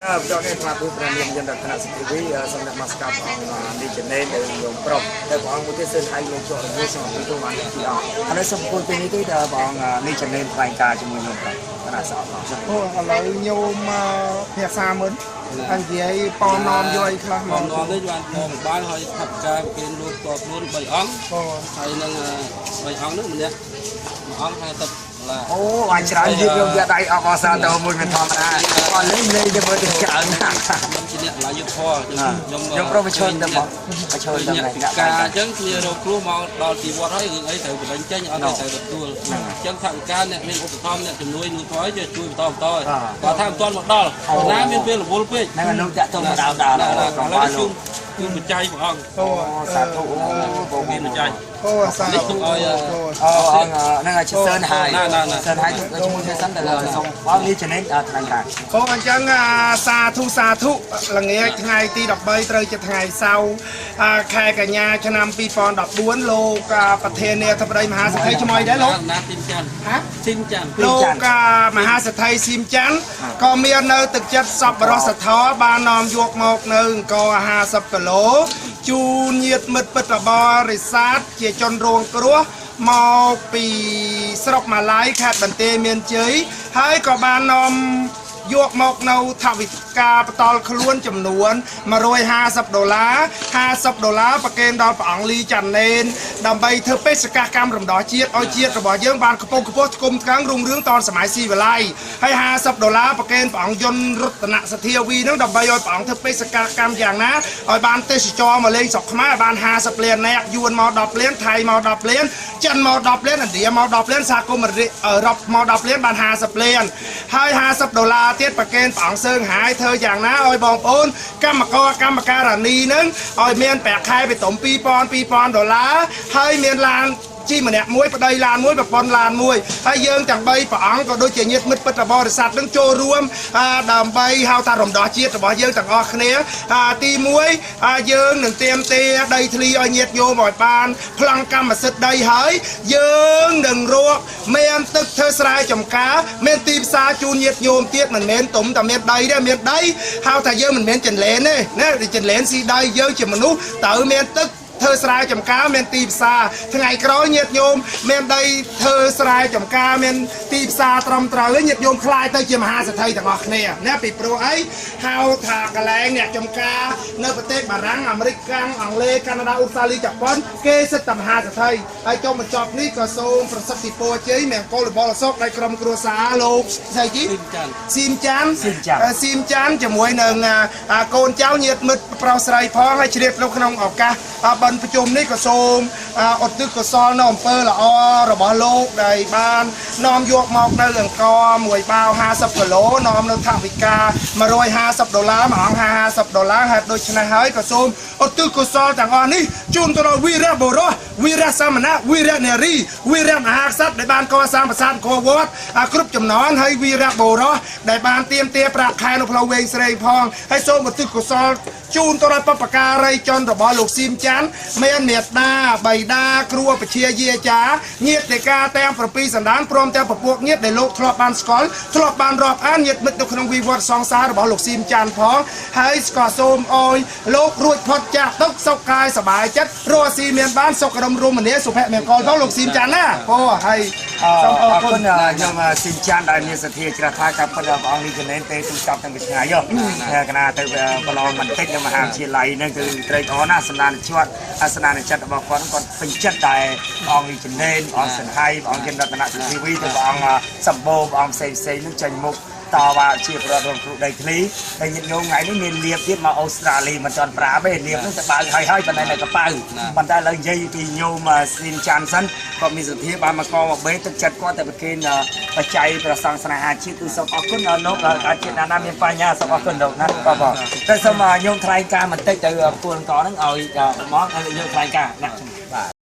អើបន្តនេះថ្មទូព្រះនាមយន្តរតនសិទ្ធិវីសូមនមស្ការព្រះអង្គនេះចំណេញដែលញោមប្រុសតែព្រះអង្គមួយទៀតសឿនហើយមានជាប់រមួយសូមអរគុណបានទីអស់ឥឡូវសូមគួរពេលនេះទេដល់ព្រះអង្គនេះចំណេញថ្លែងការជាមួយញោមប្រុសគណៈសអរ អូឥឡូវញោមមកភាសាមុនអញនិយាយប៉នាំយកអីខ្លះ ប មក ងនាំនេះបាននាំបានហើយថវិកាប្រគេនលោកតខ្លួន3អង្គ បង ហើយនឹង3អង្គនោះម្នាក់មួយអង្គ50ដុល្លារ អូអាចច្រើនយឺតយកយកដៃអបអសាទៅមួយមិនធម្មតាអត់លេងលេងទៅមើលទៅច្រើនណាស់ ខ្ញុំជាអ្នកឡាយុធម៌ខ្ញុំ ខ្ញុំប្រុសប្រឈមទៅមកប្រឈមទៅ អ្នក អ្នក ពិការអញ្ចឹងគ្នារកគ្រោះមកដល់ទីវត្តហើយរឿងអីត្រូវបដិញចេញអត់ត្រូវទទួលអញ្ចឹងថវិកាអ្នកមានឧបត្ថម្ភអ្នកជំនួយនោះថយជួយបន្តបន្តគាត់ថាមិនទាន់មកដល់ណាមានពេលរវល់ពេក ហ្នឹងលោកតាក់ទងមកដើមដើម ណា កុំ ឥឡូវ បានលោក គឺបច្ច័យព្រះអង្គ អូ សាធុអូបង មានបច្ច័យ អូសា នេះទុកឲ្យ អូ អូអង្គហ្នឹងឲ្យសឿនហើយសឿនហើយជាមួយគ្នាសិនតែសូមបងនេះចំណេញថ្លែងការ អូអញ្ចឹងអាសាធុសាធុល្ងាចថ្ងៃទី13ត្រូវជាថ្ងៃសៅរ៍អាខែកញ្ញាឆ្នាំ2014លោកអាប្រធានាធិបតីមហាសេដ្ឋីឈ្មោះអីដែរលោក ណាទីមច័ន្ទ ហ៎ ទីមច័ន្ទ លោកអាមហាសេដ្ឋីស៊ីមច័ន្ទក៏មាននៅទឹកចិត្តសប្បុរសធម៌បាននាំយកមកនៅអង្គ50គីឡូជូនញាតិមិត្តពិតបរិស័ទជាជនរងគ្រោះមកពីស្រុកម៉ាឡៃខេត្តបន្ទាយមានជ័យហើយក៏បាននាំយកមកនៅថវិកាផ្ដល់ខ្លួនចំនួន150ដុល្លារ50ដុល្លារប្រគេនដល់ព្រះអង្គលីចាន់ណេនដើម្បីធ្វើបេសកកម្មរំដោះជាតិឲ្យជាតិរបស់យើងបានខ្ពង់ខ្ពស់ថ្គុំថ្កើងរុងរឿងតនសម័យស៊ីវិល័យហើយ50ដុល្លារប្រគេនព្រះអង្គយន្តរតនសធាវីនឹងដើម្បីឲ្យព្រះអង្គធ្វើបេសកកម្មយ៉ាងណាឲ្យបានទេសចរមកលេងស្រុកខ្មែរឲ្យបាន50លាននាក់យួនមក10លានថៃមក10លានចិនមក10លានឥណ្ឌាមក10លានសហគមន៍អឺរ៉ុបមក10លានបាន50លានហើយ50ដុល្លារទៀតប្រគេនព្រះអង្គសើងហាយធ្វើយ៉ាងណាឲ្យបងប្អូនកម្មករកម្មការិនីនឹងឲ្យមានប្រាក់ខែពីតុំ2000 2000ដុល្លារហើយមានឡានជីម្នាក់មួយប្តីឡានមួយប្រពន្ធឡានមួយហើយយើងទាំង3ព្រះអង្គក៏ដូចជាញាតិមិត្តពិតបរិស័ទនឹងចូលរួមដើម្បីហៅថារំដោះជាតិរបស់យើងទាំងអស់គ្នាទី1យើងនឹងเตรียមទាដីធ្លីឲ្យញាតិញោមឲ្យបានប្លង់កម្មសិទ្ធិដីហើយយើងនឹងរកមានទឹកធ្វើស្រែចម្ការមានទីផ្សារជូនញាតិញោមទៀតមិនមែនទុំតែមានដីទេមានដីហៅថាយើងមិនមែនចន្លេនទេណាចន្លេនស៊ីដីយើងជាមនុស្សត្រូវមានទឹកធ្វើស្រែចម្ការមានទីផ្សារថ្ងៃក្រោយញាតិញោមមានដីធ្វើស្រែចម្ការមានទីផ្សារត្រឹមត្រូវញាតិញោមខ្លាយទៅជាមហាសេដ្ឋីទាំងអស់គ្នាណាពីព្រោះអីហៅថាកន្លែងអ្នកចម្ការនៅប្រទេសបារាំងអាមេរិកកាំងអង់គ្លេសកាណាដាអូស្ត្រាលីជប៉ុនគេសិតតែមហាសេដ្ឋីហើយចុះបញ្ចប់នេះក៏សូមប្រសិទ្ធិពរជ័យមង្គលបលសុខដល់ក្រុមគ្រួសារលោកស្អីគេ ទីមច័ន្ទ ស៊ីមចាន់ ស៊ីមចាន់ ស៊ីមចាន់ជាមួយនឹងកូនចៅញាតិមិត្តប្រុសស្រីផងហើយជ្រាបនៅក្នុងឱកាសបិណ្ឌប្រជុំនេះក៏សូមឧទ្ទិសកុសលនៅអំពើល្អរបស់លោកដែលបាននាំយកមកនៅអង្គមួយបាវ50គីឡូនាំនៅថវិកា150ដុល្លារមួយអង្គ50ដុល្លារហេតុដូច្នេះហើយក៏សូមឧទ្ទិសកុសលទាំងអស់នេះជូនទៅដល់វីរៈបុរសវីរៈសាមណៈវីរៈនារីវីរៈមហាក្សត្រដែលបានកសាងប្រាសាទអង្គរវត្តគ្រប់ចំណន់ហើយវីរៈបុរសដែលបានទៀមទាប្រាក់ខែនៅផ្លូវវែងស្រេងផងហើយសូមឧទ្ទិសកុសលជូនទៅដល់បព្វការីជនរបស់លោកស៊ីមច័ន្ទមានមេត្តាបៃតាគ្រូបជាយាចាញាតិកាទាំង7សន្តានព្រមទាំងពពួកញាតិដែលលោកធ្លាប់បានស្គាល់ធ្លាប់បានរាប់អានញាតិមិត្តនៅក្នុងវិវត្តសង្សាររបស់លោកស៊ីមច័ន្ទផងហើយស្គាល់សូមអោយលោករួចផុតចាកទុក្ខសុខកាយសប្បាយចិត្តរស់ស៊ីមានបានសុខរមរមនាសុភមង្គលផងលោកស៊ីមច័ន្ទណាពោហើយសូមអ អ រគុណ រគុណខ្ញុំស៊ីមចាន់ដែលមានសទ្ធាជ្រះថ្លាការពិតព្រះអង្គនេះចំណេញទេទូរស័ព្ទតាំងពីឆ្ងាយយោកណាទៅប្រឡងបន្តិចនៅមហាវិទ្យាល័យហ្នឹងគឺត្រេកអរណាស់សម្ដានជាប់អាសនានចិត្តរបស់គាត់គាត់ពេញចិត្តតែព្រះអង្គនេះចំណេញព្រះអង្គសង្ហៃព្រះអង្គចិនរតនសុធីវីទៅព្រះអង្គសម្បូរព្រះអង្គផ្សេងផ្សេងហ្នឹងចេញមុខតវ៉ាជាប្រវត្តិរងគ្រោះដីធ្លីហើយញាតិញោមថ្ងៃនេះមានលៀបទៀតមកអូស្ត្រាលីមិនទាន់ប្រាប់ទេលៀបហ្នឹងទៅបើកហើយហើយប៉ុន្តែនៅកប៉ៅប៉ុន្តែឥឡូវនិយាយពីញោមស៊ីមចាន់សិនគាត់មានសទ្ធាបានមកកមកបេទឹកចិត្តគាត់តែប្រគេនបច្ច័យព្រះសង្ឃស្នេហាជាតិគឺសូមអរគុណដល់លោកអាជាតិណាណាមានបញ្ហាសូមអរគុណលោកណាបាទបងតែសូមញោមថ្លែងការបន្តិចទៅពលអង្គហ្នឹងឲ្យមកឲ្យញោមថ្លែងការណាបាទ។